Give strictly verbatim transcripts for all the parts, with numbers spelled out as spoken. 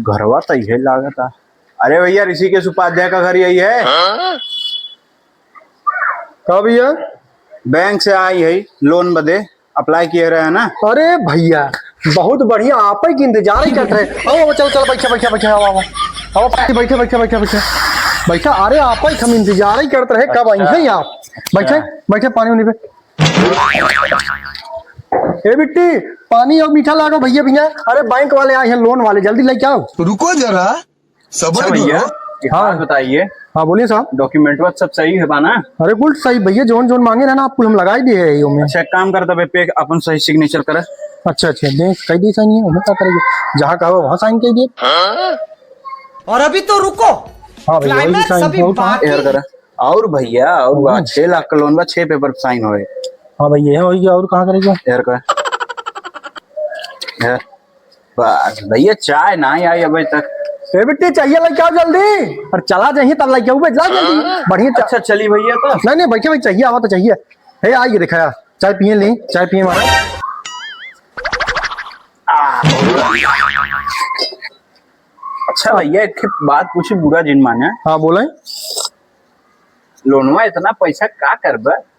घरवा त इहे लागत है। अरे भैया, ऋषिकेश उपाध्याय का घर यही है? का भैया? बैंक से आई है लोन बदे, अप्लाई किए रहे हैं ना। अरे भैया, बहुत बढ़िया, आप ही के इंतजार ही करत रहे। आओ, आओ, चलो, चलो, बैठा, बैठा, बैठा, आओ, आओ, आओ, बैठा, बैठा, बैठा, बैठा, बैठा। अरे, आप ही के हम इंतजार ही करत रहे, कब आई हैं आप? बैठे, बैठे, पानी उनी पे। ए बिट्टी, पानी और मीठा लाओ भैया, भैया। अरे, बैंक वाले आए हैं, लोन वाले, जल्दी लेके आओ। रुको जरा, सबर अच्छा भैया, करो। एक बात बताइए। हाँ, बोलिए साहब। डॉक्यूमेंटवा सब सही है बा ना? अरे, कुल सही भैया, जौन जौन मांगे रहे ना, आप कुल हम लगाई दिए है यो में। अच्छा, एक काम करता भाई, पे अपन सही सिग्नेचर करा। अच्छा, अच्छा, दे, कह दिए साइन, ये हमें का करेंगे, जहाँ कहो वहाँ साइन कर दिए। और अभी तो रुको, हाँ भैया, वही क्लाइमैक्स साइन अभी बहुत बाकी। एहर करा। और भैया, और बा, हम्म। छह लाख का लोन बा, छह पेपर साइन होए। हाँ भैया, ये होई गया, और कहाँ करेगा? एहर का। एहर। बस भैया, चाय ना आई अबे तक। ए बिट्टी, चाहिए लेके आओ जल्दी। और चला जाइए तब लेके आओ, ला जल्दी। बढ़िया चा- अच्छा, चली भैया तो। नहीं, नहीं, बैठे भाई, चाहिए, आवा तो चाहिए। हे, आइए दिखाया, चाय पिए ले, चाय पिए हमारा। आ। अच्छा भैया, एक ठे बात पूछी, बुरा जिन माने। हाँ, बोले। लोनवा इतना पैसा का करबे?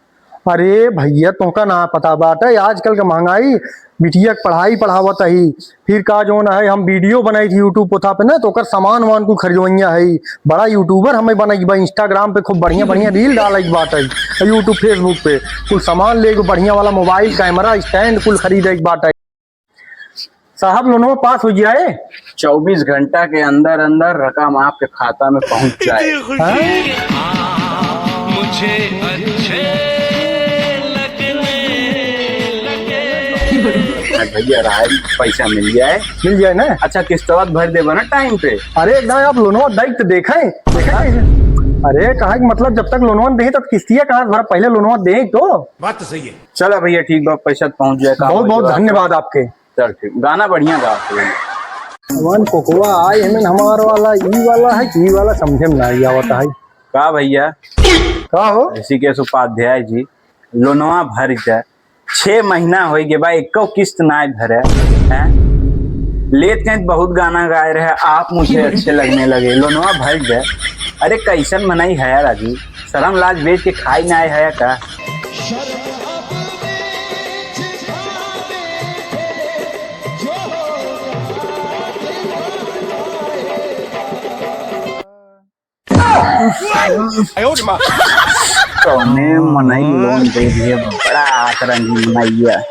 अरे भैया, तोहका ना पता बाटे, आजकल के महंगाई, बिटिया के पढ़ाई पढ़ावत ही, फिर का जौन है, हम वीडियो बनाई थी YouTube पोथा पे ना, तो ओकर सामान वामान कुल खरीदवैया है। बड़ा YouTuber हमें बने के बा, Instagram पे खूब बढ़िया बढ़िया reel डाले के बाटे, YouTube, Facebook पे कुल सामान ले, एगो बढ़िया वाला मोबाइल, कैमरा स्टैंड कुल खरीदे के बाटे। साहब, लोनवा पास हो जाए। चउबीस घंटा के अंदर अंदर रकम आपके खाता में पहुंच जाए। हाँ? मुझे अच्छे लगने लगे। भैया, राय पैसा मिल जाए। मिल जाए ना? अच्छा, किस्तवा भर देबा ना टाइम पे? अरे, एकदम आप लोनवा देख तो देखे, देखे। अरे, कहा कि मतलब, जब तक लोनवा नहीं दे, तब किस्तिया कहाँ से भरा? पहले लोनवा दे तो। बात तो सही है। चला भैया, ठीक बा, पैसा पहुंच जाए, काम बहुत, हो बहुत जाए। धन्यवाद आपके। चल ठीक, गाना बढ़िया गा। वन कोकवा आए हमें हमार वाला, ई वाला है कि ई वाला, समझे में ना आवत है। का भैया? का हो? ऋषिकेश उपाध्याय जी, लोनवा भर जाए, छह महीना हो गए बा, एको किस्त ना भरे हैं। लेत कहीं बहुत गाना गाए रहे, आप मुझे अच्छे लगने लगे, लोनवा भर जाए। अरे कैसन मनई है राजू, शर्म लाज बेच के खाई ना आए है का? कौने मनई लोन दे दिए, बड़ा आतरंगी मनैया।